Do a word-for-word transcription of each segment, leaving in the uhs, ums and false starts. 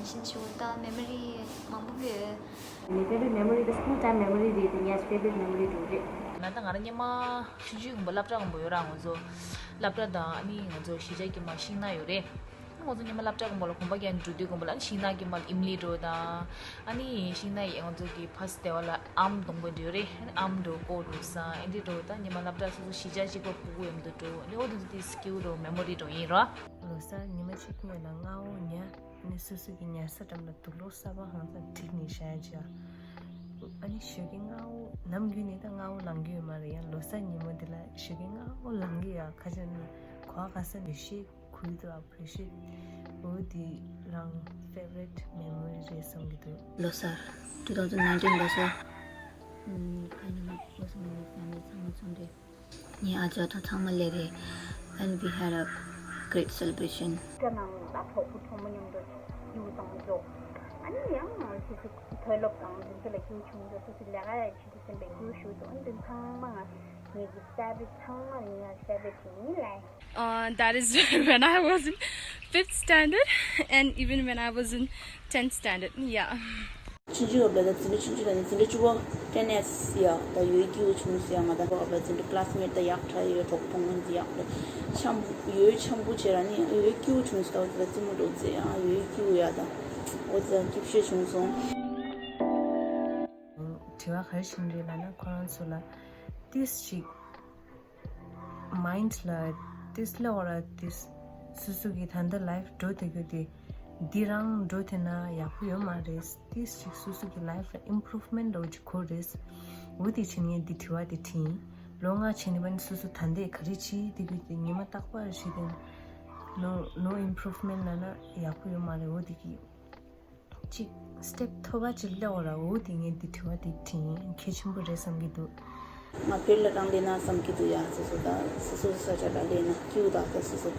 ཤིན་ཆུ་ད་མེ་མོ་རི་མང་པོ་ཡོད། My favorite memory, the school time memory རེད། དེ་ངའི་favorite memory རེད། ང་ད་ང་རང་སྔོན་མ་ཆུང་ཆུང་གི་སློབ་གྲྭ་གང་པོ་ཡོད་ར། ང་ཚོ་སློབ་གྲྭ་དང་ཨ་ནི་ང་ཚོ་གཞིས་ཆགས་ཀྱི་མ་ཤིང་ནགས་ཡོད་རེད། ང་ཚོ་སྔོན་མ་སློབ་གྲྭ་གང་པོ་ལ་གོམ་པ་རྒྱག་འགྲོ་དུས་གང་པོ་ལ་ཨ་ནི་ཤིང་ནགས་ཀྱི་མ་ལ་ཨིམ་ལི་འགྲོ་དང་། ཨ་ནི་ཤིང་ནགས་ཡི་ང་ཚོ་གི་ཕ་སི་དེ་བ་ལ་ཨམ་སྡོང་པོ་འདྲ་ཡོད་རེད། ཨ་ནི་ཨམ་འགྲོ་སྤོ་འགྲོ་ས་ཨེ་འདྲ་འགྲོ་ད་སྔོན་མ་སློབ་གྲྭ་སོ་སོ་གཞིས་ཆགས་གཅིག་པ་ཕྲུ་གུ་མཉམ་དུ་འགྲོ། ཨ་ནི་འོ་དེ་ཚོ་དེ་སྐྱིད་པོ་འགྲོ་མེ་མོ་རི་འགྲོ་ཡིན་ར། ལོ་གསར་ཉི་མ་གཅིག་སྔོན་ལ་སྔ་བོ་ཉལ། ཨ་ནི་སོ་སོ་གི་ཉལ་ས་འགྲམ་ལ་དུག་ལོག་གསར་པ་ཧང་སང་བསྒྲིགས་ནས་བཞག་ཡ་ཅིག་ཨ་ནི་ཞོགས་ཀས་སྔ་བོ་ནམ་རྒྱུན་ནས་ད་སྔ་བོ་ལངས་ཀྱི་ཡོད་མ་རེད། ཡང་ལོ་གསར་ཉིན་མོ་འདི་ལ་ཞོགས་ཀས་སྔ་བོ་ལངས་ཀྱི་ཡོད། ཁ་ཅིག་ནི་གོ་བ་ག་ས་ནས་ཤེས་ཁུལ་དུ་appreciate འོ་དེ་རང་favorite memory རེད་བསམ་གྱི་འདུག་ལོ་གསར། two thousand nineteen ལོ་གསར། ཨམ། ཁ་ཉིན་མོ་ལོ་གསར་ཉིན་མོ་family ཚང་མ་འཛོམས་རེད། ངའི་ཨ་ཅག་དང་ཚང་མ་སླེབས་རེད། And we had a great celebration. སྐྱ་ནང་ལ་ཐོག་བུ་གྲོགས་མོ་མཉམ་དུ་སྐྱིད་པོ་བཏང་འགྲོ། ཨ་ནི་ཡང་སོ་སོ་བུ་སློབ་དང་འཛིན་གྲྭ་ལ་སྐྱིད་པོ་བྱུང་འགྲོ། སོ་སོ་ལས་ཀ་ཡང་བྱེད་དུ་སེམས་པའི་སྐྱིད་པོ་ཞུ་འདུག་ཨ་ནི་དེ་ཚང་མ་ང་ངེད་ཀྱི་ས་བི་ཚང་མ་ལ་ངས་ས་བི་དྲིན་ཡིན་ལ། Uh, that is when I was in fifth standard and even when I was in tenth standard. Yeah. ཆུང་ཆུང་སྐབས་ལ་ད་འཛིན་གྲྭ་ཆུང་ཆུང་ལ་ནི་འཛིན་གྲྭ་བཅུ་པ་ten S ཡ་ད་ཡོད་སྐྱིད་པོ་བྱུང་ཟེར་ཡ། ང་ད་སྐབས་ལ་འཛིན་གྲྭ་classmate ད་ཡག་དྲག་ཡོད། གྲོགས་པོ་ངོ་འཛིན་ཡག་རེད། འཆམ་ཡོད་འཆམ་པོ་བྱེད་ར་ནི་ཡོད་སྐྱིད་པོ་བྱུང་ཟེར། ད་འོ་ད་རྩེད་མོ་འགྲོ་ཟེར་ཡ་ཡོད་སྐྱིད་པོ་ཡ། ད་འོ་ད་སྐྱིད་ཤོས་བྱུང་སོང་། དྲི་བ་ག་རེ་བྱུང་རེད་ལབ་ན་ཁོ་རང་ཚོ་ལ་ཏིས་ཅིག mind ལ་ཏིས་ལ་འོ་ར་ཏིས་སོ་སོ་གི་ད་ལྟ་life འགྲོ་བསྡད་རྒྱུ་དེ་འདི་རང་འགྲོ་བསྡད་ན་ཡག་པོ་ཡོད་མ་རེད། ཏིས་ཅིག་སོ་སོ་གི་life ལ་improvement འགྲོ་ཅིག་དགོས་རེད། འོ་དེ་བྱས་ནས་ངས་འདི་དྲི་བ་དེ་དྲིས་ཡིན། ལོ་ལྔ་བྱས་ནས་པ་ནི་སོ་སོ་ད་ལྟ་ག་རེ་བྱེད་བསྡད་རྒྱུ་དེ་ཉི་མ་རྟག་པར་བྱེད་དེ་no no improvement ལབ་ན་ཡག་པོ་ཡོད་མ་རེད། འོ་དེ་གི་ཅིག་step མཐོ་བ་ཅིག་སླེབས་འོ་ར། འོ་དེ་ངས་འདི་དྲི་བ་དེ་དྲིས་ཡིན། གལ་ཆེན་པོ་རེད་བསམ་གྱི་འདུག་ང་བོད་ལ་རང་བསྡད་ན་བསམ་གྱི་འདུག་ཡ། སོ་སོ་དང་སོ་སོ་ས་ཆ་ལ་བསྡད་ན་སྐྱིད་པོ་དང་། ད་སོ་སོ་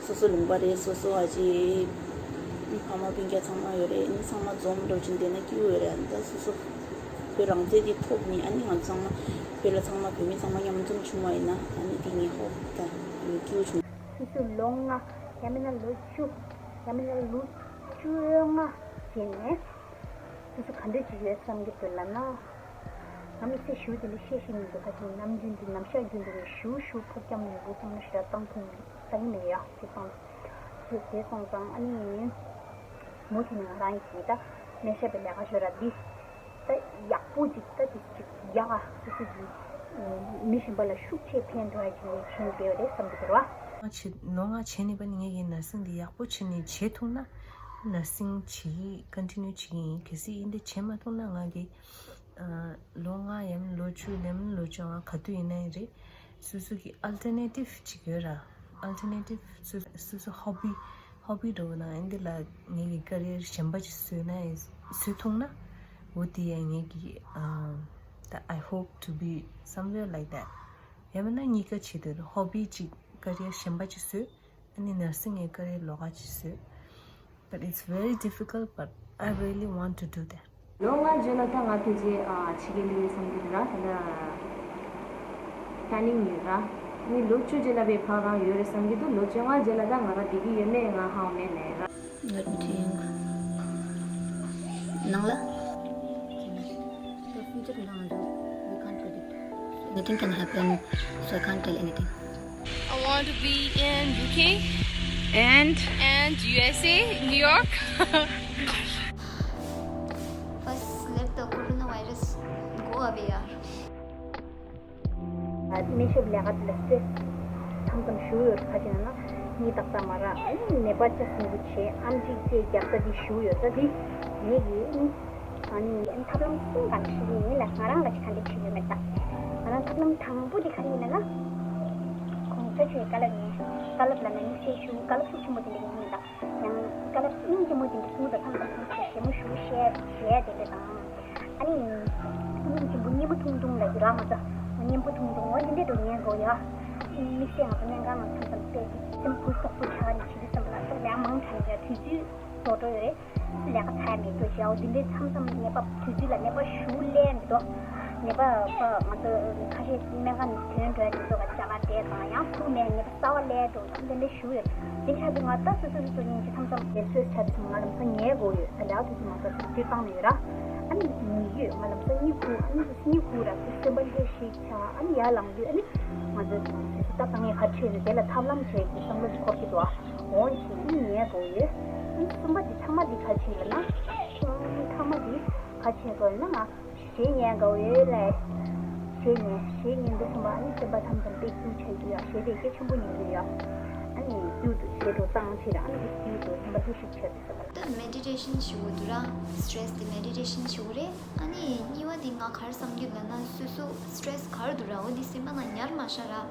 སོ་སོ་ལུང་པ་རེད། སོ་སོ་ཨ་ཅེ་ཕ་མ་སྤུན་ཀྱག་ཚང་མ་ཡོད་རེད། ཨ་ནི་ཚང་མ་འཛོམས་འགྲོ་ཅིང་བསྡད་ན་སྐྱིད་པོ་ཡོད་རེད། ཨ་ནི་ད་སོ་སོ་བོད་རང་བཙན་དེ་ཐོབ་ནས་ཨ་ནི་ང་ཚང་མ་བོད་ལ་ཚང་མ་བོད་མི་ཚང་མ་མཉམ་འཛོམས་བྱུང་བ་ཡིན་ན་ཨ་ནི་དེ་ངས་ཧོབ་ད་སྐྱིད་པོ་བྱུང་། སོ་སོ་ལོ་ལྔ་ཡང་མིན་ན་ལོ་བཅུ་ཡང་མིན་ན་ལོ་བཅོ་ལྔ་ཟིན་ནས་སོ་སོ་ག་འདྲ་ཅིག་ཡོད་བསམ་གྱི་འདུག་ལབ་ན། ང་དམིགས་བསལ་ཞུ་དེ་འདྲ་བཤད་ཤེས་མི་འདུག་ཁ་ཅིག་ནམ་རྒྱུན་དུ་ནམ་ཞག་རྒྱུན་དུ་ཞུ་ཞུ་ཕོ་སྐྱམ་ཡོད་དགུ་བསམ་ན་ཞེ་དྲག་བཏང་ཐུབ་མི་འདུག་ད་ཡིན་ནའི་ཡ་དེ་སོང་དེ་དེ་སོང་ཙང་ཨ་ནི་མུ་མཐུད་ནས་ང་རང་གིས་ད་སྨན་ཞབས་པའི་ལས་ཀ་ཞུ་ར་འདི། ད་ཡག་པོ་ཅིག་ད་དེ་ཅིག་ཡག་ཨ་སོ་སོ་གི་མི་གཞན་པ་ལ་ཤུགས་ཆེ་ཕན་ཐོགས་ཡ་ཅིག་ནས་བྱེད་བསྡད་ཡོད་རེད་བསམ་གྱི་འདུག་ར། ང་བྱེད་ལོ་ལྔ་བྱས་ནས་པ་ནི་ངེད་ཀྱི་nursing འདི་ཡག་པོ་བྱས་ནས་བྱེད་ཐུབ་ན་nursing བྱེད་ཀྱི་continue བྱེད་ཀྱི་ཡིན། གལ་སྲིད་ཡིན་དེ་བྱེད་མ་ཐུབ་ན་ང་གི་ལོ་ལྔ་ཡང་ལོ་བཅུ་ཡང་ལོ་བཅོ་ལྔ་ག་དུས་ཡིན་ན་ཡང་རེད། སོ་སོ་གི་alternative ཅིག་ཡོད་ར། Alternative སོ་སོ་hobby hobby འདྲ་བོ་ན་ཨ་འདི་ལ་ངེད་ཀྱི་career གཞན་པ་ཅིག་བཟོས་ན་ཡང་བཟོས་ཐུབ་ན་འོ་དེ་ཡང་ངེད་ཀྱི་ད་I hope to be somewhere like that. ཡང་མིན་ན་གཉིས་ཀ་བྱེད་འདོད་རེད། hobby ཅིག་career གཞན་པ་ཅིག་བཟོས། ཨ་ནི་nursing གི་ཀ་རེ་ལོགས་ཀ་ཅིག་བཟོས། But it's very difficult, but I really want to do that. ལོ་ལྔ་རྗེས་ལ་ད་ང་ཕལ་ཆེར་ཨ་ཕྱི་རྒྱལ་སླེབས་ཡོད་བསམ་གྱི་འདུག་ར། ད་ལྟ་planning ཡོད་ར། ནི་ལོ་བཅུ་རྗེས་ལ་བའི་ཕ་རང་ཡོད་རེད་བསམ་གྱི་འདུག་ལོ་བཅོ་ལྔ་རྗེས་ལ་ད་ང་རང་བསྡད་ཀྱི་ཡོད་མེད་ང་ཧ་གོ་མེད་ལས་ར། Let me think. ནང་ལ། The future ནང་ང་ཚོ། We can't predict. Anything can happen, so I can't tell anything. I want to be in U K and and U S A, New York. First let the coronavirus go away, yaar. སྨན་ཞབས་ལས་ཀ་དེ་ལ་stress མཚམས་མཚམས་ཞུ་ཡོད་རེད། ཁ་ཅིག་ན་ན་གཉིད་ཏག་ཏག་མ་རག་ནད་པ་ལྕགས་སྲིན་པོ་བྱེད། ཨམ་ཆི་སྐད་རྒྱག་ས་དེ་ཞུ་ཡོད་ས་དེ་ངེད་ཀྱིས་ཨ་ནི་ཐབས་ལམ་གསུམ་གང་ཞིག་ཡིན་ལ་ང་རང་ལ་ཅིག་ག་འདྲ་བྱེད་ཡོད་མེད་ད། ང་རང་ཐབས་ལམ་དང་པོ་དེ་ག་རེ་ཡིན་ལབ་ན། གོང་ས་མཆོག་གི་བཀའ་སློབ་ཡིན། བཀའ་སློབ་ལབ་ན་དམིགས་བསལ་ཞུ་བཀའ་སློབ་ཤུགས་ཆེན་པོ་དེ་འདྲ་ཡིན་མིན་ད། ཡང་བཀའ་སློབ་སྙིང་རྗེ་མོ་དེ་འདྲ་གསུངས་ད་མཚམས་མཚམས་ཞལ་མོ་ཞུ་བཤད་བཤད་དེ་འདྲ་དང་། ཨ་ནི། སྙིང་རྗེ་མོ་སྙན་པོ་ཐུང་ཐུང་ལ་ཡི་རང་མ་ཚ། སྙན་པོ་ཐུང་ཐུང་འོ་འདི་འདྲས་འགྲོ་ཉན་དགོས་ཡ། དམིགས་བསལ་ང་ཚོ་སྨན་ཁང་ནང་མཚམས་མཚམས་བལྟས་ཏེ་སེམས་འགུལ་སོགས་པོ་ཆགས་ནས་བྱེད་དུས་ཙམ་ལ་སོགས་ལས་མང་དྲགས་ཡ་དུས་ཚོད་རྫོགས་འགྲོ་ཡོད་རེད། ལས་ཀ་ཚར་མེད་འགྲོ་བྱས་འོ་འདི་འདྲས་མཚམས་མཚམས་ནད་པ་དུས་ཚོད་ལ་ནད་པ་ཞུ་ལས་མི་འདུག་ནད་པ་པ་ང་ཚོ་ཁ་ཤས་སྨན་ཁང་ནས་ཐོན་འགྲོ་ཡ་དེ་ཚོ་ལ་ཅ་ལག་སྤྲད་དང་ཡང་ཕྲུ་ མེད། ངེས་པ་གསར་པ་སླེབས་འགྲོ་དང་དེ་འདྲ་ཞུ་ཡོད། དེ་ཆ་དུས་ང་ད་སོ་སོ་སོ་སོ་ཡིན་གྱི་མཚམས་མཚམས་དེ་ཚོས་ཆ་དུས་ང་ལམ་སང་ཉལ་དགོས་ཡོད། ད་ལས་དུས་ཚོད་མ་གཏོགས་ཚོད་བཏང་ནས་ཡོད་ར། ཨ་ནི་ཉི་ཡོད་ང་ལམ་སང་གཉིད་ཁུག་ཨ་ནི་གཉིད་ཁུག་ར་དུས་སེམས་པ་ལྷོད་ཤིག་ཆ་ཨ་ནི་ཡར་ལངས་དུས་ཨ་ནི་ང་ཚོ་ད་དཀའ་ངལ་ག་ཆེ་ནས་དེ་ལ་ཐབས་ལམ་བྱེད་ཀྱི་བསམ་བློ་ཞིག་འཁོར་གྱི་འདུག་ཨ་འོང་ཞིག་ཨ་ནི་ཉལ་དགོས་ཡོད། ཨ་ནི་གསུམ་པ་དེ་ཐ་མ་དེ་ག་ཆེ་ལ་ན་ཐ་མ་དེ་ག་ཆེ་དགོས་ན་ང་། གཞས་ཉན་དགའ་བོ་ཡོད་ལ། གཞས་ཉན་གཞས་ཉན་དུས་ཙམ་པ་ཨ་ནི་སེམས་པ་ཐམས་ཅད་པེ་ཅིང་ཆགས་ཀྱི་ཡོད། གཞས་དེ་སྐད་ཆེན་པོ་ཉན་གྱི་ཡོད། ཨ་ནི་ཡུལ་དུ་གཞས་འགྲོ་བཏང་ཕྱིར་ཨ་ནི་དེ་ཡུལ་དུ་སེམས་པ་ལྷོད་ཤིག་ཆགས་ཟེར་བ། ད་མེ་ཌི་ཊེ་ཤན་ཞུ་དགོས་འདུག་ར། སི་ཊེ་རེ་སི་དེ་མེ་ཌི་ཊེ་ཤན་ཞུ་དགོས་རེད། ཨ་ནི་གཉིས་པ་དེ་ང་ག་རེ་བསམ་གྱི་ལབ་ན་སོ་སོ་སི་ཊེ་རེ་སི་ག་རེ་འདུག་ར་འོ་དེ་སེམས་པ་ནང་ཉར་མ་བཞག་ར།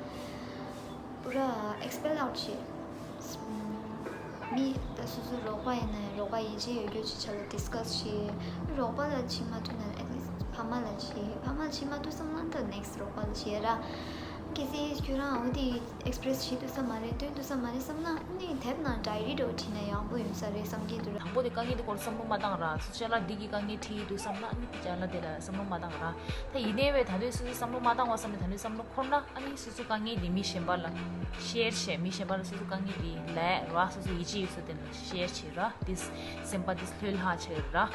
པུ་ར་ཨེག་སི་པེལ་ཨའུཊ་བྱེད། མི་ད་སོ་སོ་རོགས་པ་ཡིན་ན་རོགས་པ་ཡིད་ཆེས་ཡོད་རྒྱུ་ཅིག་བྱ་ལ་ཌི་སི་ཀ་སི་བྱེད། རོགས་པ་ལ་བྱེད་མ་ཐུབ་ན་ཨེཊ་ལི་སི་ཊི་ཕ་མ་ལ་བྱེད། ཕ་མ་ལ་བྱེད་མ་ཐུབ་བསམ་ན་ད་ནེག་སི་ཊི་རོགས་པ་ལ་བྱེད་ར། གལ་སྲིད་ཁྱོད་རང་འོ་དེ་ཨེག་སི་པི་རེ་སི་བྱེད་ཐུབ་ས་མ་རེད། སྟོན་ཐུབ་ས་མ་རེད་བསམ་ན་ཨ་ནི་དེབ་ནང་ཌའི་རི་འདྲ་བོ་བྲིས་ན་ཡག་པོ་ཡོང་ས་རེད་བསམ་གྱི་འདུག་ར། དང་པོ་དེ་དཀའ་ངལ་དེ་སྐོར་བསམ་བློ་མ་བཏང་ར། སོ་སོ་ཅ་ལག་འདི་གི་དཀའ་ངལ་འཕྲད་ཀྱི་འདུག་བསམ་ན་ཨ་ནི་ཅ་ལག་དེ་ལ་བསམ་བློ་མ་བཏང་ར། ད་ཡིན་ནའི་བས་ད་དུང་སོ་སོ་བསམ་བློ་མ་བཏང་བ་བསམ་ནས་ད་དུང་བསམ་བློ་འཁོར་ན། ཨ་ནི་སོ་སོ་དཀའ་ངལ་འདི་མི་གཞན་པ་ལ་ཤེར་བྱས། མི་གཞན་པ་ལ་སོ་སོ་དཀའ་ངལ་འདི་ལབ་ར། སོ་སོ་ཡིད་ཆེས་ཡོད་ས་དེ་ལ་ཤེར་བྱེད་ར། དེ་སེམས་པ་དེ་ལྷོད་ལྷག་བྱེད་ར།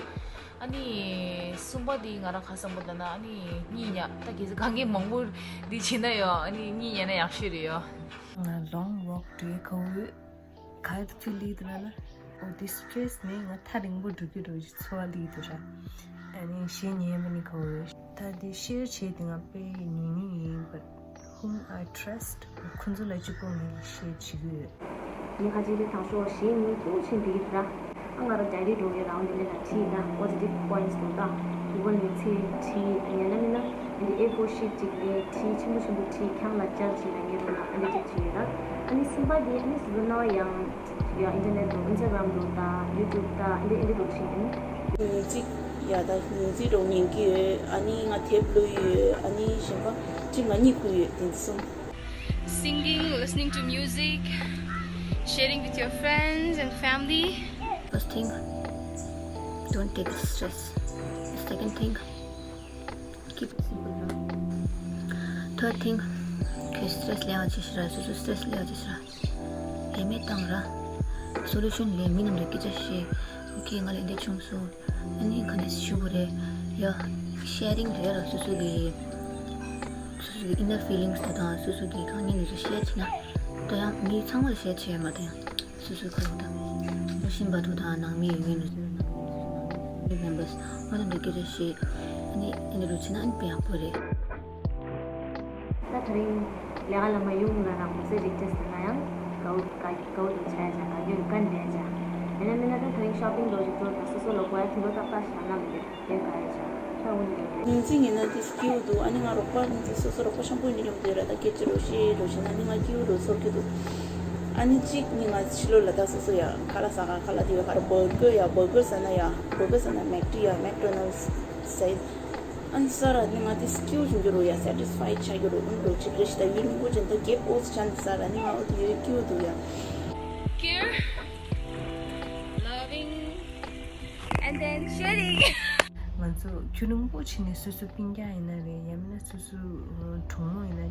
ཨ་ནི་གསུམ་པ་འདི་ང་རང་ག་བསམ་པ་ལབ་ན། ཨ་ནི་གཉིད་ཉལ། ད་གལ་སྲིད་དཀའ་ངལ་མང་པོ་འདི་བྱེད་ན་ཡང་ཨ་ནི་གཉིད་ཉལ་ན་ཡག་ཤོས་རེད་ཡ། ང་ལོང་ཝོག་འགྲོ་གི་ཡོད། ག་རེ་ལབ་ན་ལ། འོ་དེ་སི་ཊེ་རེ་སི་ནི་ང་ཐག་རིང་པོ་འགྲོ་གི་འགྲོ་གི་ཚོར་བ་སླེབས་འདུག་ར། ཨ་ནི་གཞས་ཉན་མ་ནི་ག་བོ་རེད། ད་དེ་ཤེར་བྱེད་དེ་ང་དཔེ་ཉན་ཉན་ཡིན། But whom I trust, ཁོང་ཚོ་ལ་གཅིག་པོ་ངས་ཤེར་བྱེད་ཀྱི་ཡོད། ངས་ཁ་ཅིག་ལ་དང་ཤོག་གཞས་ཉན་སྐྱིད་པོ་ཆེན་འགྲིག་གི་ར། ཨ་ང་རང་ཌའི་རི་འགྲོ་གི་རང་འདི་ལས་ལ་བྲིས་ན་པོ་ཛི་ཊིབ་པོ་ཡིན་ཊི་སི་འདུག་ད་དེ་བོ་ནས་ཚིག་བྲིས། ཡང་ན་མིན་ན་འདི་ཨེ་ཕོར་ཤིཊ་ཅིག་ལས་བྲིས་ཆེན་པོ་ཆེན་པོ་བྲིས་ཁྱང་ལ་སྦྱར་བྱས་ན་ངས་རུ་ན་ཨ་འདི་ཅིག་བྲིས་ཡོད་ར། ཨ་ནི་གསུམ་པ་དེ་ཨ་ནི་སོ་སོ་རྣ་བ་ཡང་ཡ་ཨིན་ཊར་ནེཊ་འདུག་ཨིན་སི་ཊ་གྷ་རམ་འདུག་ད་ཡུ་ཊུབ་ད་ཨ་འདི་ཨ་འདི་འདུག་བྲིས་ཨ་ནི། མིའུ་ཛིག་ཡ་ད་མིའུ་ཛིག་འདྲ་བོ་ཉན་གྱི་ཡོད། ཨ་ནི་ང་དེབ་ཀློག་ཡོད། ཨ་ནི་གཞན་པ་ཅིག་ང་གཉིད་ཁུག་ཡོད། དེ་ཚོ། Singing, listening to music, sharing with your friends and family. First thing, don't take stress. Second thing, keep it simple. Third thing, ཁྱོད་སི་ཊེ་རེ་སི་ལས་ཡག་ཅིག་ཤི་ར། སོ་སོ་སི་ཊེ་རེ་སི་ལས་ཡག་ཅིག་ཤི་ར། ལས་མེད་བཏང་ར། སོ་ལུ་ཤན་ལས། མི་རྣམས་ལ་སྐད་ཆ་བཤད། ཨོ་ཁེ་ང་ལ་འདི་བྱུང་སོང་། ཨ་ནི་ག་ནས་ཞུ་དགོས་རེད། ཡ། ཤེ་རིང་རེད་ར། སོ་སོ་གི་སོ་སོ་གི་ཨི་ནར་ཕི་ལིང་སི་དང་སོ་སོ་གི་དཀའ་ངལ་འདི་ཚོ་ཤེར་བྱས་ན། ད་ཡང་མི་ཚང་མ་ལ་ཤེར་བྱས་མ་ད་ཡང་སོ་སོའི་ཁ་ལོ་དང་། རུ་ཤིན་པ་དུ་དང་ནང་མི་ཡོད་ངེས་ནུ་ཟེར་ན་ནང་མི་མེམ་བར་སི་ང་དང་འདི་སྐད་ཆ་བཤད། ཨ་ནི་ཨ་ནི་རུ་ཆེ་ན་ཨ་ནི་དཔེ་ཡག་པོ་རེད། ད་དེ་རིང་ལས་ཀ་ལ་མ་ཡོང་ན་རང་གོ་ས་རིགས་དེ་ཟེར་ན་ཡང་དགའ་བོ་དགའ་དགའ་བོ་དང་ཆ་ཡ་ཆ་དགའ་སྐྱོ་དཀའ་ལས་ཆ། ཡིན་ན་མིན་ན་ད་དེ་རིང་ཤོ་པིང་འགྲོ་ཞིག་འགྲོ་དང་སོ་སོ་ལ་དགོས་ཡ་དེ་ལོ་ཏག་ཏག་བཞག་ན་མི་འདུག་དེ་དགའ་ཡ་ཆ་ཁྱོད་འོན་ཀྱང་། ཉིན་གཅིག་ཡིན་ན་དེ་སྐྱིད་པོ་འདུག་ཨ་ནི་ང་རོགས་པ་ནི་དེ་སོ་སོ་རོགས་པ་ཆེན་པོ་ཡིན་ཡོང་དེ་ར། ད་སྐད་ཆ་རོ་ཤེས་རོ་ཤེས་ན་ནི་ང་སྐྱིད་པོ་རོ་ཚོར་གི་འདུག་ཨ་ནི་གཅིག་ནི་ང་ཕྱི་ལོགས་ལ་ད་སོ་སོ་ཡ་ཁ་ལག་ཟ་ག་ཁ་ལག་དེ་ཡོད་ཁ་ར་བར་གར་ཡ་བར་གར་ཟ་ན་ཡ་བར་གར་ཟ་ན་མེག་ཌི་ཡ་མེག་ཌོ་ནལ་ཟ་ཡི། ཨ་ནི་ས་ར་ནི་ང་དེ་སྐྱིད་པོ་བྱུང་གི་རོ་ཡ་སེ་ཊིས་ཕའི་ཆགས་ཀྱི་རོ། ཨུམ་རོ་ཅིག་རེ་ཞིག་ད་ཡུན་རིང་པོ་ཅན་ད་རྒྱབ་ཨོ་ཙི་ཆ་ནི་ས་ར་ནི་ང་ཨོ་དེ་ཡོད་སྐྱིད་པོ་འདུག་ཡ། Care, loving, and then sharing. ང་ཚོ་རྒྱུན་རིང་པོ་ཕྱིན་ནས་སོ་སོ་སྤུན་ཀྱག་ཡིན་ན་རེད། ཡང་མིན་ན་སོ་སོ་གྲོགས་མོ་ཡིན་ན་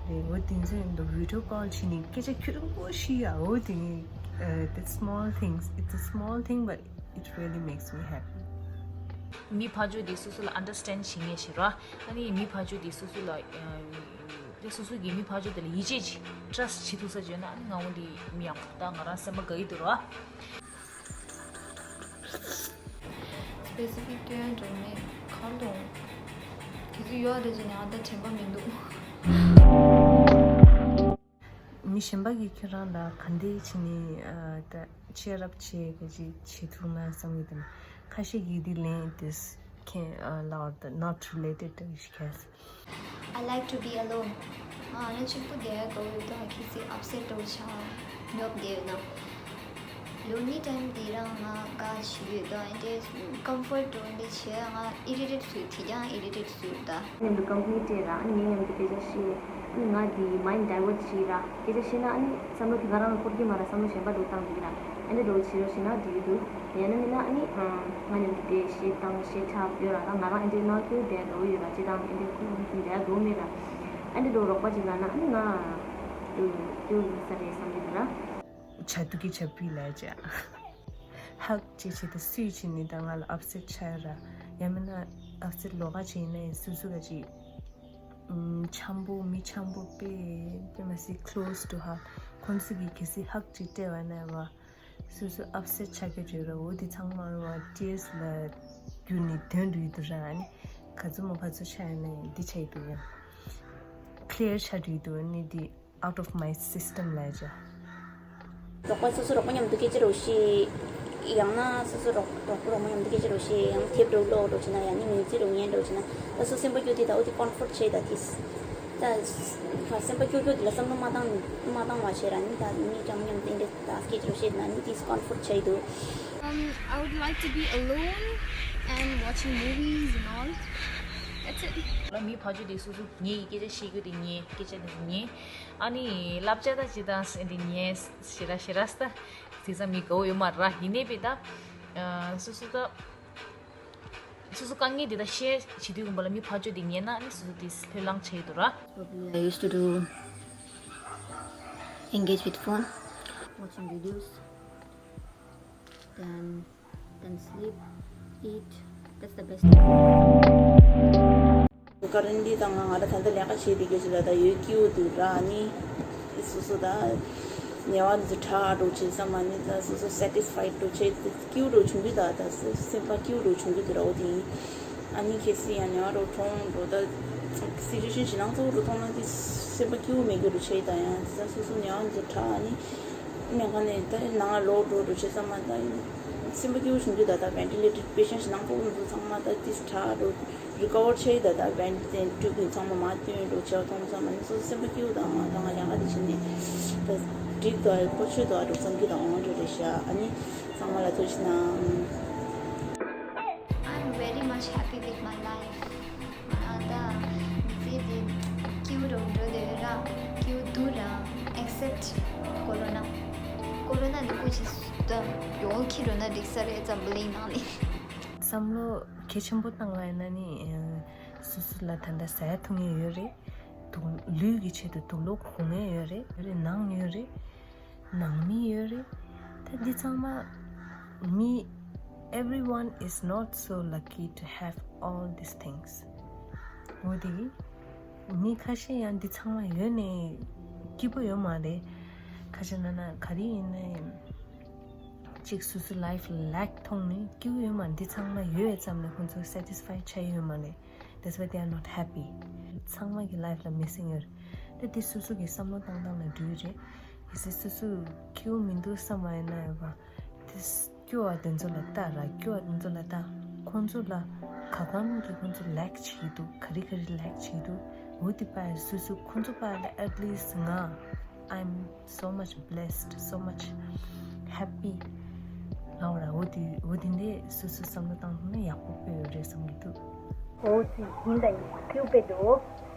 རེད། འོ་དེ་ཚོ་ཡིན་དུས་བི་ཌི་ཡོ་ཀོལ་བྱས་ནས་སྐད་ཆ་རྒྱུན་རིང་པོ་ཞིག་ཡ། འོ་དེ་ནི་the small things, it's a small thing, but it really makes me happy. མི་ཕར་ཕྱོགས་དེ་སོ་སོ་ལ་ཨན་ཌར་སི་ཊེན་ཌ་བྱེད་མཁན་ཞིག་ར། ཨ་ནི་མི་ཕར་ཕྱོགས་དེ་སོ་སོ་ལ་དེ་སོ་སོ་གི་མི་ཕར་ཕྱོགས་དེ་ལ་ཡིད་ཆེས་ཅིག་ཊར་སི་ཊི་བྱེད་ཐུབ་ས་བྱོས་ན་ཨ་ནི་ང་འོ་དེ་མི་ཡག་པོ་ད་ང་རང་སེམས་པ་དགའ་ཡི་འདུག་ར། སི་པེ་སི་ཕིག་སྟོན་འགྲོ་མེད་གར་དང་། དེ་ཚོ་ཡོད་རེད་ཅེས་ང་ད་དྲན་པ་མི་འདུག་མི་གཞན་པ་གིས་ཁྱོད་རང་ལ་ག་འདྲས་བྱས་ནས་ཨ་ད་ཅི་རབ་བྱེད་ག་ཅིག་བྱེད་ཐུབ་ན་བསམ་གྱི་འདུག་ཁ་ཤས་ཀྱིས་འདི་ལན་དེ་ཁྱེད་ལ་ཨོར་ད་not related to his case. I like to be alone. ང་ཨ་ནི་གཅིག་པུ་བསྡད་དགའ་བོ་ཡོད་དོ། ཁྱེད་ཚོས་ཨབ་སེཊ་འདྲ་བོ་ཆགས་ཉོབ་བསྡད་ཡོད་ན། ལོ་ནི་ཊའིམ་འདི་རང་ང་དགའ་ཞིག་ཡོད་དོ། ཨ་འདྲས་ཀམ་ཕོརཊ་འདྲ་བོ་འདི་བྱས་ང་ཨི་རི་ཊེཊ་བཟོས། དེ་ཀྱང་ཨི་རི་ཊེཊ་བཟོས་ད། མཉམ་དུ་ཀམ་པ་ནི་སྤྲད་ར། ཨ་ནི་ངའི་མཉམ་དུ་སྐད་ཆ་བཤད། ཨ་ནི་ང་འདི་མའིན་ཌ་ཌའི་ཝརཊ་བྱས་ར། སྐད་ཆ་བཤད་ན་ཨ་ནི་བསམ་བློ་དེ་ང་རང་ལ་འཁོར་གྱི་མ་ར། བསམ་བློ་གཞན་པ་འདྲ་བོ་བཏང་གི་ར། ཨ་འདྲས་འདྲ་བོ་བྱེད་རོགས་བྱེད་ན་འགྲིག་གི་འདུག་ཡང་ན་མིན་ན་ཨ་ནི་ང་མཉམ་དུ་བསྡད་གཞས་བཏང་གཞས་འཁྲབ་ཡོད་ར། ད་ང་རང་ཨ་འདྲས་ནང་ཁུལ་བསྡད་འགྲོ་གི་ཡོད་ར། སྤྱིར་བཏང་ཨ་འདྲས་ཁུལ་ཁུལ་བསྡད་འགྲོ་མེད་ར། ཨ་འདྲས་འདྲ་བོ་རོགས་པ་ཅིག་ལབ་ན་ཨ་ནི་ང་ ཏུ་ཏུ་ཡིན་ས་རེད་བསམ་གྱི་འདུག་ར། བྱ་དུ་གི་བྱ་བི་ལས་བྱ། ཧག་ཅེས་བྱེད་དུ་སུས་བྱེད་ནི་དང་ང་ལ་ཨབ་སེད་ཆགས་ར། ཡང་མིན་ན་ཨབ་སེད་ལོགས་ཀ་བྱེད་ནས་སུ་སུ་ག་ཅིག་འཆམ་པོ་མི་འཆམ་པོ་དཔེ་དཔེ་མ་སྲིད་close to her། ཁོང་ཚོ་གི་གལ་སྲིད་ཧག་ཅིག་སྤྲད་པ་ན་བ། སོ་སོ་ཨབ་སེད་ཆགས་ཀྱི་རེད་ར། འོ་དེ་ཚང་མ་བ་ཊི་ཨེར་སི་ལ་བསྒྱུར་ནས་དོན་འགྲུལ་དུ་ར། ཨ་ནི་ག་ཚོད་མོ་ག་ཚོད་ཆགས་ཡོད་ན་འདི་ཆགས་ཡི་འདུག་ཡ། ཀླི་ཡར་ཆགས་འགྲོ་ཡི་འདུག་ཨ་ནི་འདི་out of my system ལ་ཡ། རོགས་པ་སོ་སོ་རོགས་པ་མཉམ་དུ་སྐད་ཆ་རོགས་ཤེས། ཡང་ན་སོ་སོ་རོགས་རོགས་པ་རོགས་པ་མཉམ་དུ་སྐད་ཆ་རོགས་ཤེས། ཡང་དེབ་རོགས་ཀློག་རོགས་བྱེད་ན། ཡང་ན་མིང་ཚིག་རོགས་ཉན་རོགས་བྱེད་ན། ད་སོ་སེམས་པ་སྐྱོ་དེ་ད་འོ་དེ་ཀོམ་ཕོར་ཊི་བྱས་ད་དེས། ད་སེམས་པ་སྐྱོ་སྐྱོ་དེ་ལ་བསམ་བློ་མ་བཏང་མ་བཏང་བ་བྱས་ར། ནི་ད་མི་ཅང་མཉམ་དུ་འདྲེ་ད་སྐད་ཆ་རོགས་བཤད་ན་ནི་དེས་ཀོམ་ཕོར་ཊི་བྱས་འདུག Um, I would like to be alone and watching movies and all. That's it. ལ་མི་ཕ་ཆོས་དེ་སོ་སོ་ཉེ་ཡི་སྐད་ཆ་བཤད་རྒྱུ་དེ་ཉེ་སྐད་ཆ་དེ་ཉེ། ཨ་ནི་བསླབ་བྱ་ད་ཅི་དང་ཟེར་དེ་ཉེ་ཞེ་ར་ཞེ་ར་ས་ད་དེ་ཚ་མི་དགའ་བོ་ཡོད་མ་ར། ཡིན་ནའི་པས་ད་སོ་སོ་ད་སོ་སོ་དཀའ་ངལ་དེ་ད་ཤེར་བྱེད་དུས་ཀུན་པ་ལ་མི་ཕ་ཆོས་དེ་ཉེ་ན་ཨ་ནི་སོ་སོ་དེ་ལྷོད་ལང་ཆེ་ཡི་འདུག་ར། Probably I used to do engage with phone, watching videos, then then sleep, eat. That's the best. ཀ་རན་ཌི་དང་ང་ང་ར་ད་ལྟ་ལས་ཀ་བྱེད་དེ་གི་ཞིག་ལ་ད་ཡོད་སྐྱིད་པོ་འདུག་ར། ནི་སོ་སོ་ད་ཉེ་བ་འདི་ཚོ་དྲག་འགྲོ་བྱེད་ས་མ་ནི་ད་སོ་སོ་སེ་ཊི་སི་ཕའི་ཌི་འགྲོ་བྱེད་དེ་སྐྱིད་པོ་འགྲོ་བྱུང་གི་ད་ད་སེམས་པ་སྐྱིད་པོ་འགྲོ་བྱུང་གི་འདུག་ར། འོ་དེ་ཡིན། ཨ་ནི་གལ་སྲིད་ཡང་ཉེ་བ་རོ་གྲོངས་འགྲོ་ད་སི་ཅུ་ཨེ་ཤན་ཞེ་སྡང་ཚ་པོ་འགྲོ་ཐོག་ན་དེ་སེམས་པ་སྐྱིད་པོ་མེད་གི་འགྲོ་བྱེད་ད་ཡང་དེ་ད་སོ་སོ་ཉེ་བ་འདི་ཚོ་དྲག་ཨ་ནི། སྨན་ཁང་ནས་ད་ནང་ལ་ལོག་འགྲོ་འགྲོ་བྱེད་ས་མ་ད་སེམས་པ་སྐྱིད་པོ་བྱུང་རྒྱུ་ད་ད་ཝེན་ཊི་ལེ་ཊར་པེ་ཤེན་ཊི་ནང་ཁོག་ཚོ་ཚང་མ་ད་ཏིས་དྲག་འགྲོ་རི་ཀ་ཝར་ཆེ་ད་ད་ཝེན་ཊི་ལེ་ཊར་ཊུབ་ཚང་མ་མ་བཏོན་འགྲོ་བྱེད་པ་མཐོང་ས་མ་ནི་སོ་སོ་སེམས་པ་སྐྱིད་པོ་ད་ང་ད་ང་ཡག་ག་དེ་བྱེད་ནས་ད་འགྲིག་ད་ཁོ་ཆོད་ད་འགྲོ་བསམ་གྱི་ད་འོང་འགྲོ་རེད་ཤག་ཨ་ནི་ཚང་མ་ལ་ཐུགས་རྗེ་གནང་། I'm very much happy with my life. ང་རང་ད་མི་ཚེ་འདི་སྐྱིད་པོ་འགྲོ་འདོད་ར་སྐྱིད་པོ་འདུག་ར། Except Corona. Corona འདི་ཀུ་ཅི་ད་ཡོང་ཁྱི་རོ་ན་འགྲིག་ས་རེད་འཛམ་བུ་གླིང་ནང་ནས། བསམ་བློ་གལ་ཆེན་པོ་བཏང་བ་ཡིན་ན་ནི་སོ་སོ་ལ་ད་ལྟ་ཟ་ཡ་འཐུང་ཡ་ཡོད་རེད། དུག་ལུས་ཀྱི་ཆེད་དུ་དུག་སློག་གོན་ཡ་ཡོད་རེད། ཡོད་རེད་ནང་ཡོད་རེད། ནང་མི་ཡོད་རེད། ད་འདི་ཚང་མ་མི། Everyone is not so lucky to have all these things. འོ་དེ་གི་མི་ཁ་ཤས་ཡང་འདི་ཚང་མ་ཡོད་ནས་སྐྱིད་པོ་ཡོད་མ་རེད། ཁ་ཤས་ན་ན་ག་རེ་ཡིན་ན་ཡང་གཅིག་སོ་སོ་ལའིཕ་ལེག་མཐོང་ནས་སྐྱིད་པོ་ཡོད་མ་རེད། འདི་ཚང་མ་ཡོད་ཙམ་ནས་ཁོང་ཚོ་སེ་ཊི་སི་ཕའི་ཆགས་ཡོད་མ་རེད། That's why they are not happy. ཚང་མ་གི་ལའིཕ་ལ་མི་སིང་ཡོད་རེད། ད་འདི་སོ་སོ་གི་བསམ་བློ་བཏང་སྟངས་ལ་འགྲོ་ཡི་རེད། གལ་སྲིད་སོ་སོ་སྐྱིད་པོ་མི་འདུག་བསམ་པ་ཡིན་ན་ཡོད་པ། དེ་སྐྱོ་བ་དེ་ཚོ་ལ་ལྟ་ར། སྐྱོ་བ་དེ་ཚོ་ལ་ལྟ། ཁོང་ཚོ་ལ་ག་གམ་གྱི་ཁོང་ཚོ་ལེག་བྱེད་ཀྱི་འདུག་ག་རེ་ག་རེ་ལེག་བྱེད་ཀྱི་འདུག་འོ་དེ་པ་སོ་སོ་ཁོང་ཚོ་པ་ལ་at least ང་I'm so much blessed, so much happy. ལའོ་ར་འོ་དེ་འོ་དེ་འདྲས་སོ་སོ་བསམ་བློ་བཏང་ཐུབ་ན་ཡག་པོ་དཔེ་ཡོད་རེད་བསམ་གྱི་འདུག་འོ་དེ་ཡིན་ད་ཡིན་སྐྱིད་པོ་དཔེ་འདུག་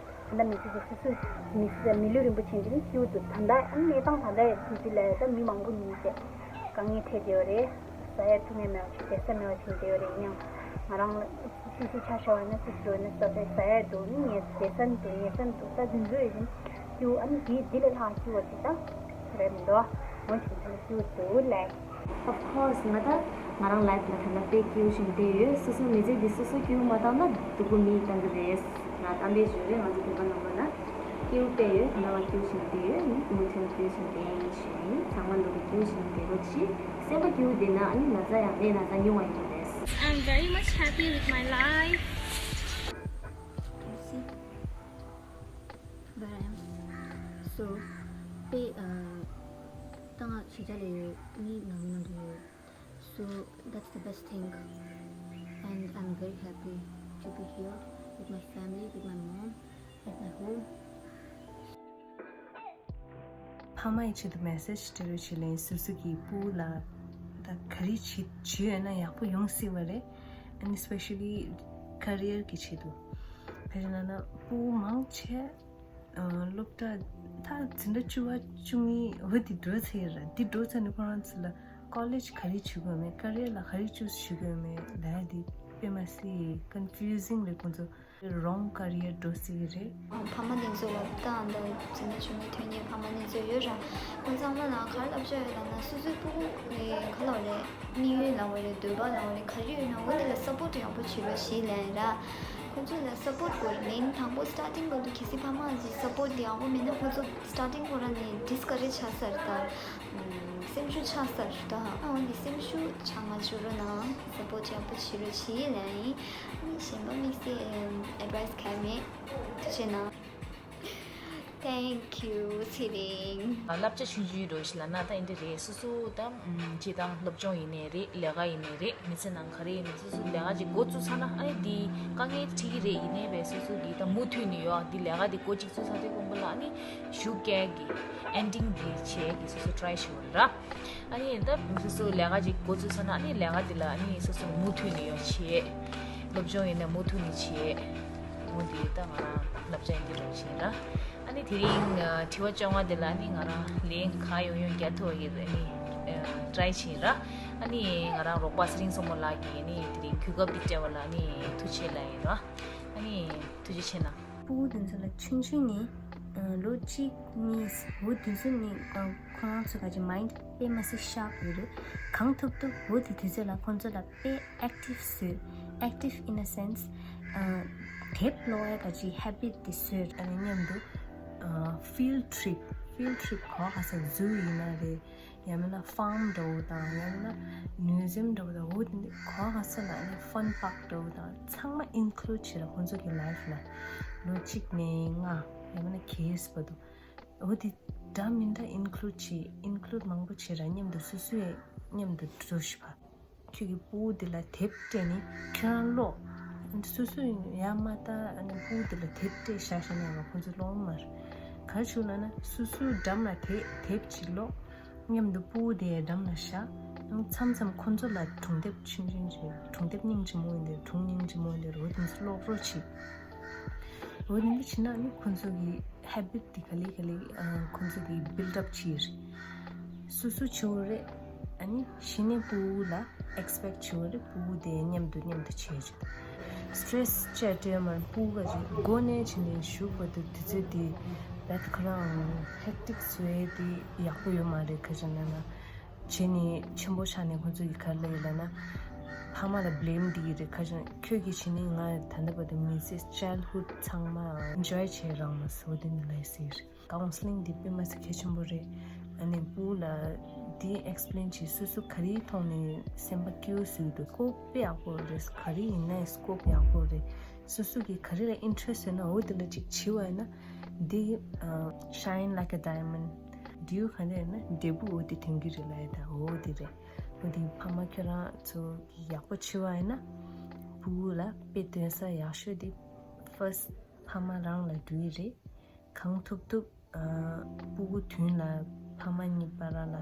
ད་མི་ཚེ་དེ་སོ་སོ་མི་ཚེ་མི་ལུས་རིན་པོ་ཆེ་འདི་ནི་སྐྱིད་པོ་འདུག་ད་ལྟ་ཨ་ནི་གནས་སྟངས་ད་ལྟ་ཡི་དུས་ཚོད་ལ་ད་མི་མང་པོ་ཉིན་བྱས་དཀའ་ངལ་འཕྲད་བསྡད་ཡོད་རེད། ཟ་ཡ་འཐུང་ཡ་མེད་པ་བྱས་བསྡད་ས་མེད་པ་བྱས་བསྡད་ཡོད་རེད། ཡིན་ཡང་ང་རང་ལ་སོ་སོའི་ཆ་བཞག་པ་ཡིན་ན་སོ་སོ་ཡིན་ན་ད་ལྟ་ཟ་ཡ་འདུག་ནི་ཉལ་བསྡད་ས་འདུག་ཉལ་ས་འདུག་ད་འདི་ཚོ་ཡོད་ཅིང་སྐྱིད་པོ་ཨ་ནི་འདི་འདི་ལས་ལྷག་སྐྱིད་པོ་ཅིག་ད་རེད་མི་འདུག་འོ་ཞིག་ཚོ་ལ་སྐྱིད་པོ་འདུག་ལས། Of course, ང་ད་ང་རང་ལའིཕ་ལ་ད་ལྟ་དཔེ་སྐྱིད་པོ་ཞིག་བསྡད་ཡོད། སོ་སོ་མི་ཚེ་འདི་སོ་སོ་སྐྱིད་པོ་མ་བཏང་ན་སྡུག་པོ་མི་བཏང་གི་རེད། ང་གཏམ་དཔེ་ཞུ་རེད། ང་ཚོ་བོད་པ་ནང་ལོགས་ལ་སྐྱིད་པོ་དཔེ་ཡོད། ད་ལྟ་བ་སྐྱིད་པོ་ཞིག་བསྡད་ཡོད། ནི་མུ་མཐུད་སྐྱིད་པོ་ཞིག་བསྡད་ཡིན་ཞུ་ཡིན། ཚང་མ་ལོ་གི་སྐྱིད་པོ་ཞིག་བསྡད་དགོས་ཀྱི། སེམས་པ་སྐྱིད་པོ་བསྡད་ན་ཨ་ནི་ན་ཚ་ཡང་མེད། ན་ཚ་ཉུང་བ་ཡོང་གི་རེད། I'm very much happy with my life. Can you see where I am? So, དཔེ་ཨ་ད་ང་ཕྱི་རྒྱལ་ལ་ཡོད། ནི་ནང་མི་ནང་དུ་ཡོད། So that's the best thing. And I'm very happy to be here with my family, with my mom, at my home. ཕ་མ་ཡི་ཆེད་དུ་མེ་སེ་ཇི་སྤྲད་རོགས་བྱེད་ལེན། སོ་སོ་གི་སྤུ་ལ་ད་ག་རེ་བྱེད་བྱེད་ཡོད་ན་ཡག་པོ་ཡོང་སྲིད་པ་རེད། And especially career གི་ཆེད་དུ། དཔེར་ན་ན་སྤུ་མང་ཆེ་སློབ་གྲྭ་ད་འཛིན་གྲྭ་བཅུ་པ་བཅུ་གཉིས་འོ་དེ་འགྲོ་ཚར་ཡོད་ར། འདི་འགྲོ་ཚར་ནས་ཁོ་རང་ཚོ་ལ་ཀོ་ལེཇ་ག་རེ་བྱེད་དགོས་མེད། ཀ་རི་ཡར་ལ་ག་རེ་ཅུ་སི་བྱེད་དགོས་མེད་ལ་ཡ་འདི་དཔེ་མ་སྲིད་ཀོན་ཕིའུ་ཟིང་རེད་ཁོང་ཚོ། wrong career འགྲོ་སྲིད་ཀྱི་རེད། ཕ་མ་དེ་ཚོ་ལ་ད་ད་འཛིན་གྲྭ་ཆུང་ངུའི་ཐོན་མཁན་ཕ་མ་དེ་ཚོ་ཡོད་ར། ཁོང་ཚང་མ་ལ་ག་རེ་ལབ་ཆོག་ཡོད་ལབ་ན་སོ་སོའི་སྤུ་གུ་གི་ག་ལབ་རེད། དམིགས་ཡུལ་ལབ་དགོས་རེད། འདོད་པ་ལབ་དགོས་རེད། ག་རེ་ཡོད་ན་འོ་དེ་ལ་སཔོར་ཊི་ཡག་པོ་བྱེད་རོགས་ཞེས་ལབ་ཡིན་ར། ཁོང་ཚོ་ལ་སཔོར་ཊི་དགོས་རེད། མིན་དང་པོ་སི་ཊར་ཊིང་སྐབས་དུ་གལ་སྲིད་ཕ་མ་གི་སཔོར་ཊི་དེ་ཡག་པོ་མེད་ན་ཁོང་ཚོ་སི་ཊར་ཊིང་ཁོ་རང་ནས་ཌི་སི་ཀ་རེཇ་ཆགས་ས་རེད་ད། སེམས་ཤུགས་ཆག་ས་རེད་ད། ཨ་འོ་འདི་སེམས་ཤུགས་ཆག་མ་བཅུག་རོགས་གནང་། སཔོར་ཊི་ཡག་པོ་བྱེད་རོགས་བྱེད་ལབ་ཡིན། ཨ་ནི་གཞན་པ་དམིགས་བསལ་ཨེཌ་ཝའི་སི་གང་ཡང་མེད། ཐུགས་རྗེ་གནང་། Thank you ཚེ་རིང་། བསླབ་བྱ་ཆུང་ཆུང་རོགས་ཞིག་ལབ་ན་ད་འདི་འདྲ་རེད། སོ་སོ་ད་ཨམ་སྤྱིར་བཏང་སློབ་སྦྱོང་ཡིན་ནའི་རེད། ལས་ཀ་ཡིན་ནའི་རེད། མི་ཚེ་ནང་ག་རེ་ཡིན་ནའི་སོ་སོ་ལས་ཀ་ཅིག་འགོ་བཙུགས་ཚར་ན་ཨ་ནི་འདི་དཀའ་ངལ་འཕྲད་ཀྱི་རེད། ཡིན་ནའི་བས་སོ་སོ་འདི་ད་མུ་མཐུད་ནས་ཡོད། འདི་ལས་ཀ་འདི་འགོ་གཅིག་བཙུགས་ཚར་དུས་གོང་པོ་ལ་ཨ་ནི་གཞུག་སྐྱེལ་གྱི་ཨེན་ཌིང་འདི་བྱེད་ཀྱི་སོ་སོ་ཊི་རའི་ཞུ་བ་རེད། ཨ་ནི་ད་སོ་སོ་ལས་ཀ་ཅིག་འགོ་བཙུགས་ཚར་ན་ཨ་ནི་ལས་ཀ་འདི་ལ་ཨ་ནི་སོ་སོ་མུ་མཐུད་ནས་ཡོད་བྱེད། སློབ་སྦྱོང་ཡིན་ན་མུ་མཐུད་ནས་བྱེད། འོ་འདི་ད་ང་རང་བསླབ་བྱ་ཡིན་འདི་ལབ་བཞིན་ར། ཨ་ནི་དེ་རིང་ཨ་དྲི་བ་བཅོ་ལྔ་འདི་ལ་ཨ་ནི་ང་རང་ལན་གང་ཡོང་ཡོང་རྒྱག་ཐུབ་པ་ཡིན་ཨ་ནི་ཨ་ཊི་རའི་བྱེད་ར། ཨ་ནི་ང་རང་རོགས་པ་ཚེ་རིང་བསམ་བློ་ལགས་ཀྱིས་ཨ་ནི་དེ་རིང་གོ་སྐབས་འདི་སྤྲད་པ་ལ་ཨ་ནི་ཐུགས་རྗེ་ཆེ་ལབ་ཡིན་ར། ཨ་ནི་ཐུགས་རྗེ་ཆེ་གནང་། སྤུ་གུ་དེ་ཚོ་ལ་ཆུང་ཆུང་ནས་ཨ་ལོ་གཅིག་གཉིས་འོ་དེ་ཚོ་ནས་ཨ་ཁོ་རང་ཚོ་ག་ཅིག་མའིན་ཌི་དཔེ་མ་སྲིད་ཤར་པ་ཡོད་རེད། གང་ཐུབ་ཐུབ་འོ་དེ་དུས་ཚོད་ལ་ཁོང་ཚོ་ལ་དཔེ་ཨེག་ཊིབ་བཟོས། ཨེག་ཊིབ་ཨིན་ཨ་སེན་སི་དེབ་ཀློག་ཡ་ག་ཅིག་ཧེ་བིཊ་དེ་བཟོས། ཨ་ནི་མཉམ་དུ་ཕིལ་ཌི་ཊི་རིབ་ཕིལ་ཌི་ཊི་རིབ་ག་བ་ག་ས་ཛུ་ཡིན་ན་རེད། ཡང་མིན་ན་ཕཱརམ་འདྲ་བོ་དང་ཡང་མིན་ན་མིའུ་ཛི་ཡམ་འདྲ་བོ་དང་འོ་དེ་འདྲ་ག་བ་ག་ས་ལ་ཨ་ནི་ཕན་པཱརྐ་འདྲ་བོ་དང་ཚང་མ་ཨིན་ཀླུཌ་བྱེད་ར། ཁོང་ཚོ་གི་ལའིཕ་ལ་ལོ་གཅིག་ནས་ལྔ་ཡང་མིན་ན་གེ་སི་བར་དུ་འོ་དེ་འདྲ་མི་འདྲ་ཨིན་ཀླུཌ་བྱེད། ཨིན་ཀླུཌ་མང་པོ་བྱེད་ར། མཉམ་དུ་སོ་སོ་ཡང་མཉམ་དུ་འགྲོ་ཤི་བ། ཁྱོད་ཀྱི་སྤུ་གུ་འདི་ལ་དེབ་སྤྲད་ནས་ཁྱོད་རང་ཀློག་སོ་སོ་ཡང་མ་ལྟ་ཨ་ནི་སྤུ་གུ་འདི་ལ་དེབ་སྤྲད་བཞག་བཞག་ན་ཡང་ཁོང་ཚོ་ཀློག་མ་རེད། ག་རེ་བྱུང་ལབ་ན་སོ་སོའི་འགྲམ་ལ་དེ་དེབ་ཅིག་ཀློག་མཉམ་དུ་སྤུ་གུ་དེ་འགྲམ་ལ་བཞག་མཚམས་མཚམས་ཁོང་ཚོ་ལ་སྒྲུང་དེབ་ཆུང་ཆུང་ཅིག་སྒྲུང་དེབ་སྙིང་རྗེ་མོ་ཡིན་དེ་སྒྲུང་སྙིང་རྗེ་མོ་ཡིན་དེ་རོ་དེ་ཚོ་ཀློག་རོགས་བྱེད། འོ་དེ་འདྲ་བྱེད་ན་ནི་ཁོང་ཚོ་གི་ཧེ་བིཊ་དེ་ག་ལེ་ག་ལེ་ཁོང་ཚོ་གི་བིལ་ཌི་ཨབ་བྱེད་རེད། སོ་སོ་བྱེད་འོ་རེད། ཨ་ནི་གཞི་ནས་སྤུ་གུ་ལ་ཨེག་སི་པེག་བྱེད་འོ་རེད། སྤུ་གུ་དེ་མཉམ་དུ་མཉམ་དུ་བྱེད་རེད། སི་ཊེ་རེ་སི་ཅེ་སྤྲད་མ་སྤུ་གུ་ག་ཅིག་མགོ་ནས་བྱས་ནས་གཞུག་བར་དུ་དུས་ཚོད་དེ་བད་ཁོ་རང་ཧེག་ཊིག་བཟོས་དེ་ཡག་པོ་ཡོད་མ་རེད། ག་ཅིག་ན་ན། བྱས་ནས་ཆེན་པོ་ཆགས་ནས་ཁོང་ཚོ་གི་ག་རེ་ལབ་ཡོད་ལབ་ན། ཕ་མ་ལ་བྷི་ལེམ་འདི་གི་རེད། ཁ་ཅིག་ཁྱོད་ཀྱིས་བྱས་ནས་ང་ད་ལྟ་བར་དུ་མི་ཚེ་ཅའི་ལྡི་ཧུཌ་ཚང་མ་ཨེན་ཇོའི་བྱས་རག་མ་སོང་། དེ་འདྲ་ལབ་ཟེར། ཀའུན་སི་ལིང་འདི་དཔེ་མ་སྲིད་གལ་ཆེན་པོ་རེད། ཨ་ནི་སྤུ་གུ་ལ་འདི་ཨེག་སི་པི་ལེན་བྱེད། སོ་སོ་ག་རེའི་ཐོག་ནས་སེམས་པ་སྐྱིད་པོ་བཟོ་གི་འདུག་སི་ཀོབ་དཔེ་ཡག་པོ་རེད། ག་རེ་ཡིན་ནའི་སི་ཀོབ་ཡག་པོ་རེད། སོ་སོ་གི་ག་རེ་ལ་ཨིན་ཊེ་རེ་སི་ཊི་ཡོད་ན་འོ་དེ་ལ་ཅིག་བྱེད་པ་ཡིན་ན། འདི་ཨ་ཤའིན་ལའིཀ་ཨ་ཌའི་མོན་ཌི། འདི་ག་འདྲ་ཡིན་ན་འབྲས་བུ་འོ་དེ་ཐོན་གྱི་རེད་ལབ་ཡ་ད་འོ་དེ་རེད། འོ་དེ་ཕ་མ་ཁྱོད་རང་ཚོ་གི་ཡག་པོ་བྱེད་པ་ཡིན་ན་སྤུ་གུ་ལ་དཔེ་སྟོན་ས་ཡག་ཤོས་དེ་ཕར་སི་ཊི་ཕ་མ་རང་ལ་འགྲོ་གི་རེད། གང་ཐུབ་ཐུབ་ཨ་སྤུ་གུ་མདུན་ལ་ཕ་མ་གཉིས་བར་ལ་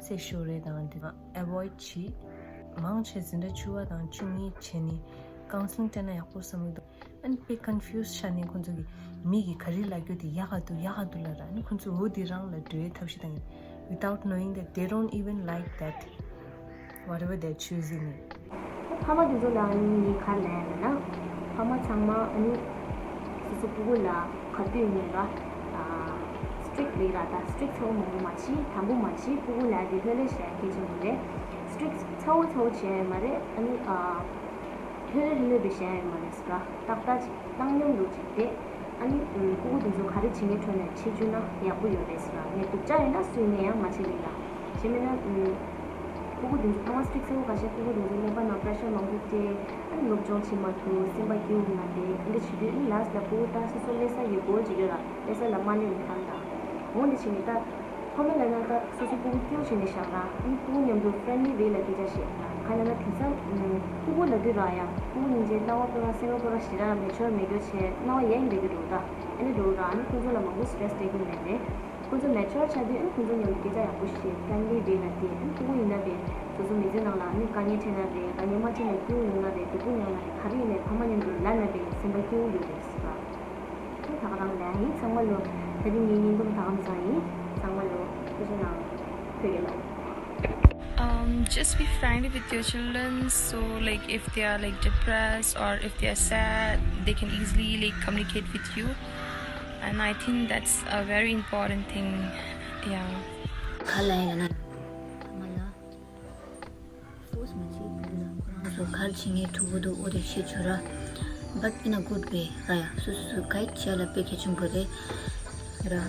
སེ་ཤོ་རེ་དང་དེ་དང་ཨེ་བོའིཌ་བྱེད། མང་ཆེ་འཛིན་གྲྭ་བཅུ་པ་དང་བཅུ་གཉིས་བྱས་ནས་ཀའུན་སི་ལིང་སྤྲད་ན་ཡག་པོ་བསམ་གྱི་འདུག་ཨ་ནི་དཔེ་ཀོན་ཕིའུ་སི་ཆགས་ནས་ཁོང་ཚོ་གི་མི་གི་ག་རེ་ལབ་རྒྱུ་དེ་ཡག་ག་འདུག་ཡག་ག་འདུག་ལབ་ར། ཨ་ནི་ཁོང་ཚོ་འོ་དེ་རང་ལ་འགྲོ་བའི་ཐབས་ཤེས་བཏང་གི། without knowing that they don't even like that whatever they're choosing it. ཕ་མ་དེ་ཚོ་ལ་ཨ་ནི་ངས་ག་རེ་ལབ་ཡ་ལབ་ན། ཕ་མ་ཚང་མ་ཨ་ནི་སོ་སོ་སྤུ་གུ་ལ་ག་དུས་ཡིན་ར་སི་ཊིག་རེད་ར། ད་སི་ཊིག་ཚ་བོ་མང་པོ་མ་བྱེད། དམ་པོ་མ་བྱེད། སྤུ་གུ་ལ་དེ་ལྷོད་ལྷོད་བྱེད་ཡ་གལ་ཆེན་པོ་རེད། སི་ཊིག་ཚ་བོ་ཚ་བོ་བྱེད་ཡ་ཡོད་མ་རེད། ཨ་ནི་ཨ། ལྷོད་ལྷོད་ལྷོད་ལྷོད་དུ་བྱས་ཡོད་མ་རེད་ཟེར་བ། ཏག་ཏག་ཅིག་བཏང་སྙོམས་འདུག་ཅིག་དེ། ཨ་ནི་ཨུམ་སྤུ་གུ་དེ་ཚོ་ག་རེ་བྱེད་མཁན་ཁྲོད་ནས་བྱེད་བཅུག་ན་ཡག་པོ་ཡོད་རེད་ཟེར་བ། ངས་སྡུག་ཅག་ཡིན་ན་སུས་ནས་ཡང་མ་བྱེད་ལེ་ལ། བྱེད་མེད་ན་ཨུམ་སྤུ་གུ་དེ་ཚོ་ཕ་མ་སི་ཊིག་ཚ་བོ་ཁ་ཤས་སྤུ་གུ་དེ་ཚོ་ཀླད་པ་ནང་པེ་རེ་ཤར་མང་པོ་སྤྲད། ཨ་ནི་སློབ་སྦྱོང་བྱེད་མ་ཐུབ། སེམས་པ་སྐྱིད་པོ་མ་བསྡད། ཨ་འདྲ་བྱེད་དུས་ཨ་ནི་ལ་སི་ལ་སྤུ་གུ་ད་སོ་སོ་སླེབས་ས་ཡོད་དགོས་ཅིག་ཡོད་ར། སླེབས་ས་ལ་མ་སླེབས་ནས་ཐང་ད། འོ་འདི་བྱས་ནས་ད། ཕ་མ་ལབ་ན་ད་སོ་སོ་སྤུ་གུ་སྐྱོ་བྱས་ནས་བཞག་ར། ཨ་ནི་སྤུ་གུ་མཉམ་དུ་ཕྲེན་ཌི་ལི་ཝེ་ལ་སྐད་ཆ་བཤད་ར། ག་ལབ་ན་དེང་སང་སྤུ་གུ་ལབ་དུས་ར་ཡ། སྤུ་གུ་སྙིང་རྗེ་སྣང་བ་ཕོ་བྲང་སེམས་པ་ཕོ་བྲང་ཞེ་དྲག་མེ་ཅོར་མེད་རྒྱུ་བྱས་སྣང་བ་ཡ་ཡིན་པའི་གི་འགྲོ་ད། ཨ་ནི་འགྲོ་ར། ཨ་ནི་ཁོང་ཚོ་ལ་མང་པོ་སི་ཊེ་རེ་སི་སྤྲད་ཀྱི་མེད་རེད། ཁོང་ཚོ་མེ་ཅོར་ཆགས་དུས་ཨ་ནི་ཁོང་ཚོ་མཉམ་དུ་སྐད་ཆ་ཡག་པོ་བཤད། ཕྲེན་ཌི་ལི་ཝེ་ལ་དེ་ཨ་ནི་སྤུ་གུ་ཡིན་ན་དེ་སོ་སོ་མི་ཚེ་ནང་ལ་ཨ་ནི་དཀའ་ངལ་འཕྲད་ན་རེད། དཀའ་ངལ་མ་འཕྲད་ན་སྐྱིད་པོ་ཡོང་ན་རེད། སྡུག་པོ་མྱངས་ན་རེད། ག་རེ་ཡིན་ནའི་ཕ་མ་མཉམ་དུ་ལབ་ན་དེ་སེམས་པ་སྐྱིད་པོ་ཡོད་རེད་ཟེར་བ། ད་ག་རང་ལ་ཡིན། ཚང་མ་ལོ་ད་རིང་ངའི་བརྙན་ཐུང་ད་ག་མ་ཚང་ཡིན། ཚང་མ་ལོ་ཐུགས་རྗེ་གནང་། ཐུགས་རྗེ་གནང་། ཨམ། Just be friendly with your children, so like if they are like depressed or if they are sad, they can easily like communicate with you, and I think that's a very important thing. Yeah. ག་ལ་ཡིན་ན་ཐ་མ་ལ་ཕོར་སི་མ་བྱེད་ཁུལ་ལ་ཁོ་རང་ཚོ་གར་བྱེད་མཁན་ཕྲུ་གུ་འདུག་འོ་དེ་བཤད་བྱོས་ར། But in a good way ར། ཡ་སོ་སོ་སོ་གའིཌ་བྱས་ལ་དཔེ་གལ་ཆེན་པོ་རེད་ར། ཨ་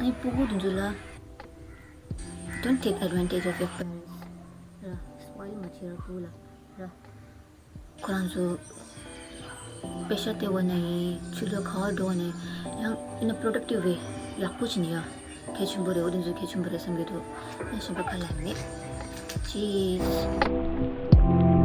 ནི་ཕྲུ་གུ་དེ་ཚོ་ལ་don't take advantage of your parents ར། སྤོ་ཡིལ་མ་བྱེད་ར་ཕྲུ་གུ་ལ་ར། ཁོ་རང་ཚོ་པེ་ཤ་སྟེར་བ་ན་ཡིན། ཆུ་ཚོད་ག་བར་འགྲོ་བ་ན་ཡང་in a productive way ཡག་པོ་བྱེད་ནི་ཡ་གལ་ཆེན་པོ་རེད། འོ་དེ་ཚོ་གལ་ཆེན་པོ་རེད་བསམ་གྱི་འདུག་ཡང་གཞན་པ་ག་ལ་མེད། Cheers.